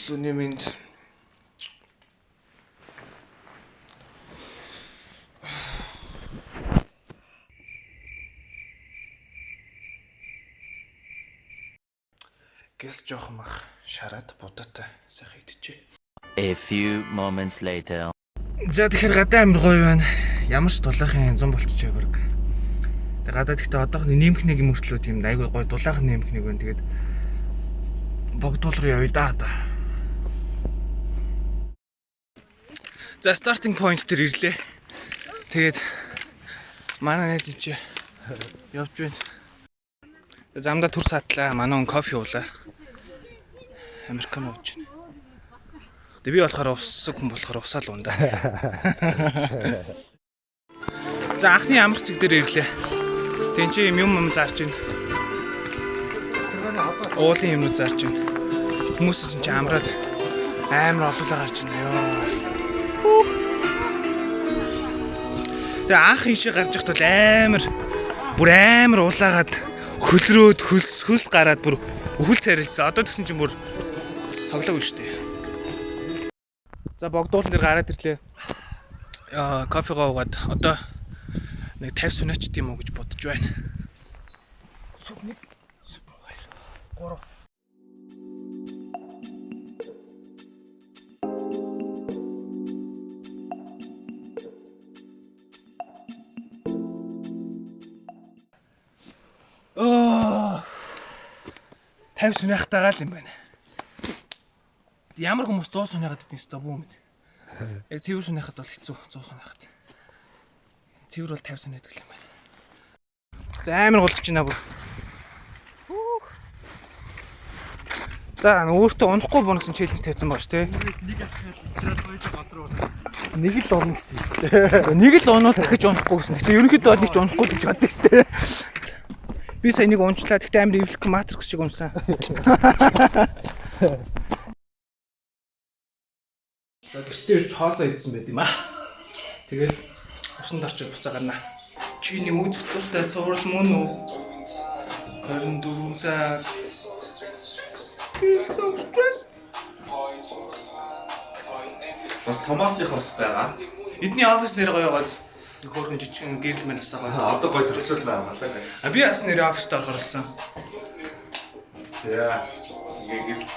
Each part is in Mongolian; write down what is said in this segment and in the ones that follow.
Өглөөний мэнд. Гэс жоохон мах шараад будаатай сайхан идчихэ. A few moments later. За, тэгэхээр гадаа амар гоё байна. Ямар ч дулаахан зам болчихжээ баг. Тэгээ гадаа гэхдээ одоохны нэмэх нэг юм мөртлөө тийм айгүй гоё дулаахан нэмэх нэг байна. Тэгээд богдуул руу явъя да одоо. За, starting point дээр ирлээ. Тэгээд манай найз энэ явж байна. Замдаа түр саатлаа. Манай хүн кофе уулаа. Американо ууж байна. Тэгээ би болохоор уссаг хүн болохоор усаал ундаа. За, анхны амарч цэг дээр ирлээ. Тэн чи юм юм зарж байна. Уулын юмнууд зарж байна. Хүмүүсээс чи амраад амар олуулаа гарч байна ёо. Хүүх. Тэгээ анх ийшээ гарч явахт бол амар бүр амар улаагаад хөлрөөд хөлс хөлс гараад бүр өхөл царилсан. Одоо тэгсэн чинь бүр цоглоогүй шүү дээ. За, богдуулан дээр гараад ирлээ. Аа, кофегоо уугаад одоо нэг 50 сүнэчт юм уу гэж бодож байна. Сүг 1, сүг 2, 3. Оо. 50 сүнэхтэйгаа л юм байна. Ямар хүмүүс 100 сүнэхад идэх юм бэ бүү мэд. Яг цэвэр сүнэхад бол хэцүү 100 сүнэхад. Цэвэр бол 50 сүнэдэг юм байна. За, амар гулгаж байна бүр. Хүүх. За, өөртөө унахгүй буuna гэсэн challenge тавьсан байгаа шүү дээ. Нэг л орно гэсэн юм шүү. Нэг л унуул дахиж унахгүй гэсэн. Гэтэ ерөнхийдөө бол нэг ч унахгүй гэж боддог шүү дээ. Би сая нэг унчлаа. Гэтэ амар эвлэх Matrix шиг унсан. За, гэртээ ирж хоолоо идсэн байт юм аа. Тэгээд усанд орчод буцаа гарнаа. Чиний үзэх дуртай цуврал мөн үү? 24 цаг. Feel so stressed. Бас томатын ус байгаа. Эдний офис нэр гоё гоц. Хөөрхөн жижигэн гэрэл мэн асаа гоё. Одоо гоё төрчүүлнэ амгалаа. А би бас нэр оффист орохор болсон. За. Ингээ гэрэл.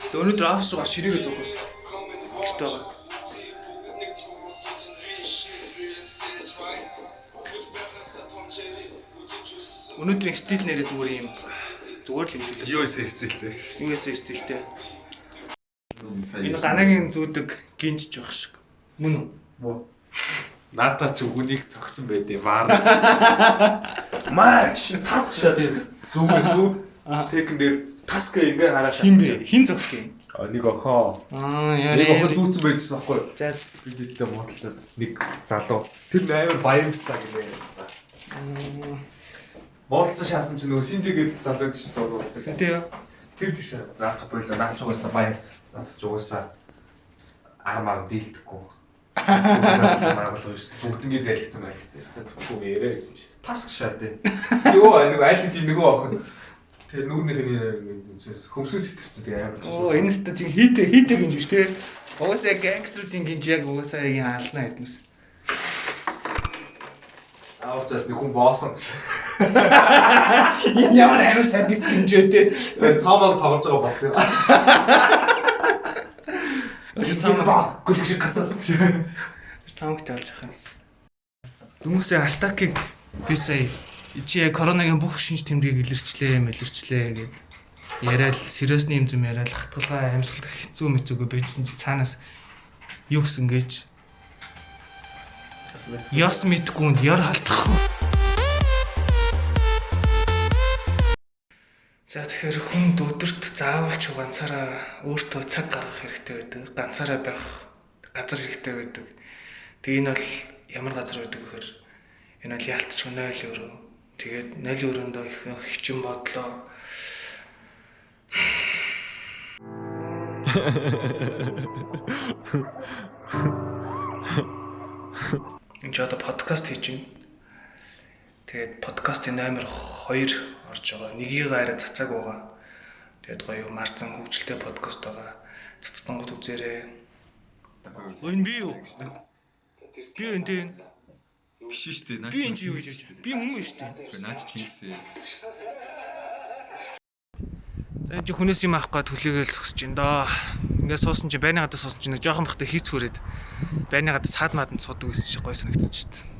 Тэгээ өнөөдөр офис руу ширээгээ зүүх ус. Гэрт байгаа. Өнөөдрийн стил нэрээ зүгээр юм зүгээр л юмжүүлээ. USA стилтэй. USA стилтэй. Энэ ганагийн зүүдэг гинжж байх шиг. Мөн үү? Наадаа чи хүнийг цогсон байд юм. Ваар. Маа таск шат юм. Зүг зүг. Текэн дээр таск ингээ хараа Хин бэ? Хин зогсон юм? А, нэг охин. Аа, яа. Нэг охин зүүцэн байжсан байхгүй юу? За. Би тэдтэй муудалцаад нэг залуу. Тэр амар баямстай гэмээр байсан. Муулцсан шаасан чи нөгөө синтигээд залуу гэж дууддаг. Синтэ юу? Тэр тийш наадах болоо наад ч угаасаа баян наад ч угаасаа армаар дийлдэхгүй. Маргалгүй шүү. Бүгднгийн залхицсан байлгцсан шүү. Тэгэхгүй яриа гэсэн чи. Таск шаа дээ. Йоо, нэг аль хэдийн нөгөө охин. Тэр нүгнийх нь үсээс хөмсөн сэтэрсэн тэгээ амар. Оо, энэ өстө чинь хийтэй хийтэй гинж биш те. Угаасаа гангстеруудын гинж яг угаасаа яг юм ална гэдмэс. Аавчаас нэг хүн боосон. Энэ ямар амар садист гинж вэ те. Цаамаг тоглож байгаа болсон юм. Өчиг цаамаг Гүлэг шиг гацаа. цаамагч алж авах юмсан. Дүнсээ Алтакийг би сая чи яг коронагийн бүх шинж тэмдгийг илэрчлээ мэлэрчлээ гэд яриад сериосны юм зүм яриад хатгалгаа амьсгалах хэцүү мэцүүгээ байжсэн чи цаанаас юу гэсэн гэж ёс мэдгүйнд ёр халдах. За, тэгэхээр хүн өдөрт заавал ч ганцаараа өөртөө цаг гаргах хэрэгтэй байдаг. Ганцаараа байх газар хэрэгтэй байдаг. Тэгээ энэ бол ямар газар байдаг гэхээр энэ бол яалтч 0 өрөө. Тэгээд 0 өрөөндөө их хичин бодлоо. Энд ч одоо подкаст хийж байна. Тэгээд подкастын номер 2 орж байгаа. Нэгийг арай цацааг байгаа. Тэгээд гоё марцан хөгжилтэй подкаст байгаа. Цацтангууд үзээрэй. Энэ би юу? Би энэ тийм. Биш шүү дээ. Би энэ чи юу гэж би мөн шүү дээ. Наач тэнгисээ. За энэ чи хүнээс юм авах гээд хүлээгээл зогсож байна доо. Ингээд суусан чи байрны гадаа суусан чи нэг жоохон бахтай хийц хүрээд байрны гадаа саад мааданд суудаг байсан чи гой санагдчих шүү дээ.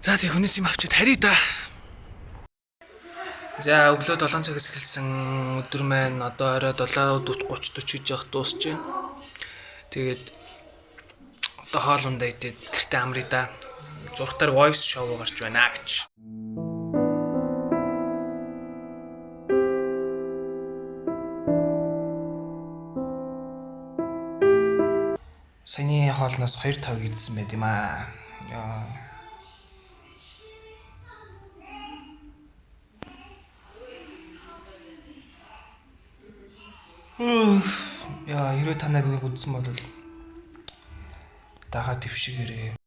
За тэг хүнээс юм авчиад харъя да. За өглөө 7 цагаас эхэлсэн өдөр маань одоо орой 7:30 30 40 гэж явах дуусч байна. Тэгээд одоо хоол ундаа идээд гэртээ амръя да. Зургатаар voice show гарч байна гэж. Саяны хоолноос 2 тав идсэн байт юм аа. Яа. Яа, хэрвээ та нар энийг үзсэн бол дагаа твшигээрээ.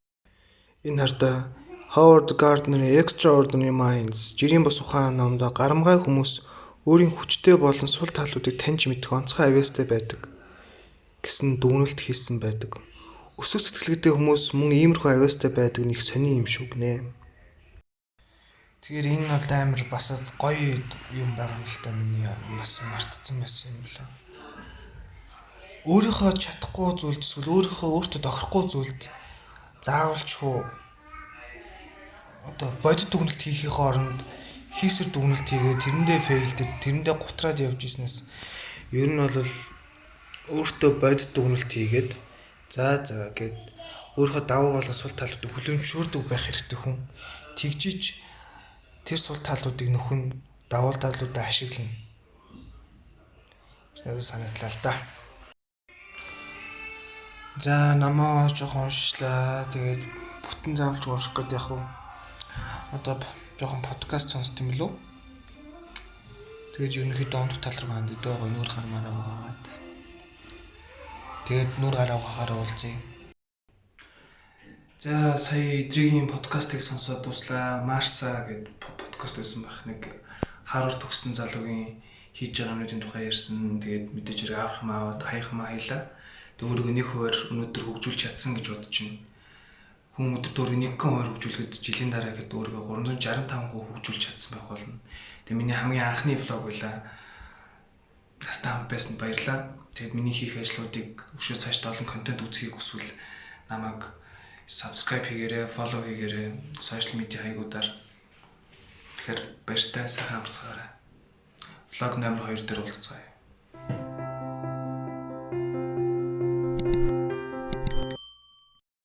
Энэ хардаа Howard Gardner-ийн Extraordinary Minds жирийн бус ухаан номдоо гарамгай хүмүүс өөрийн хүчтэй болон сул талуудыг таньж мэдэх онцгой авьяастай байдаг гэсэн дүгнэлт хийсэн байдаг. Өсөх сэтгэлгээтэй хүмүүс мөн иймэрхүү авьяастай байдаг нь их сонин юм шүү гинэ. Тэгэхээр энэ бол амар бас гоё юм байгаа юм л та миний бас мартцсан байсан юм лээ. Өөрийнхөө чадахгүй зүйлд эсвэл өөрийнхөө өөртөө тохирохгүй зүйлд заавалчгүй одоо бодит дүгнэлт хийхийнхээ оронд хийсвэр дүгнэлт хийгээд тэрэндээ фейлдэд тэрэндээ гутраад явж ирснээс ер нь бол өөртөө бодит дүгнэлт хийгээд за за гэд өөрийнхөө давуу болон сул талуудыг хүлэмжшүүрдэг байх хэрэгтэй хүн тэгжиж тэр сул талуудыг нөхөн давуу талуудаа ашиглана. Надад санагдлаа л да. За намаа жоохон уншлаа. Тэгээд бүтэн заавалж унших гээд яг уу одоо жоохон подкаст сонсд юм лүү. Тэгээд ерөнхийдөө унтах тал руу ханд өдөө гой нүүр гармаараа угаагаад. Тэгээд нүүр гараа угаагаараа уулзъя. За сая эдрийн подкастыг сонсоод дуслаа. Марса гэдэг подкаст байсан байх. Нэг Харвард төгссөн залуугийн хийж байгаа юмнуудын тухай ярьсан. Тэгээд мэдээж хэрэг авах юм аваад хаях юм хайлаа. Тэг өөрийгөө нэг хувиар өнөөдөр хөгжүүлж чадсан гэж бодож байна. Хүн өдөрт өөрийгөө 1% хөгжүүлэхэд жилийн дараа гээд өөрийгөө 365% хөгжүүлж чадсан байх болно. Тэг миний хамгийн анхны влог байлаа. Нартай хамт байсанд баярлалаа. Тэгэд миний хийх ажлуудыг өшөө цаашдаа олон контент үзэхийг хүсвэл намайг subscribe хийгээрэй, follow хийгээрэй, social media хаягуудаар. Тэгэхээр баяртай сайхан амарцгаарай. Влог номер 2 дээр уулзцаая.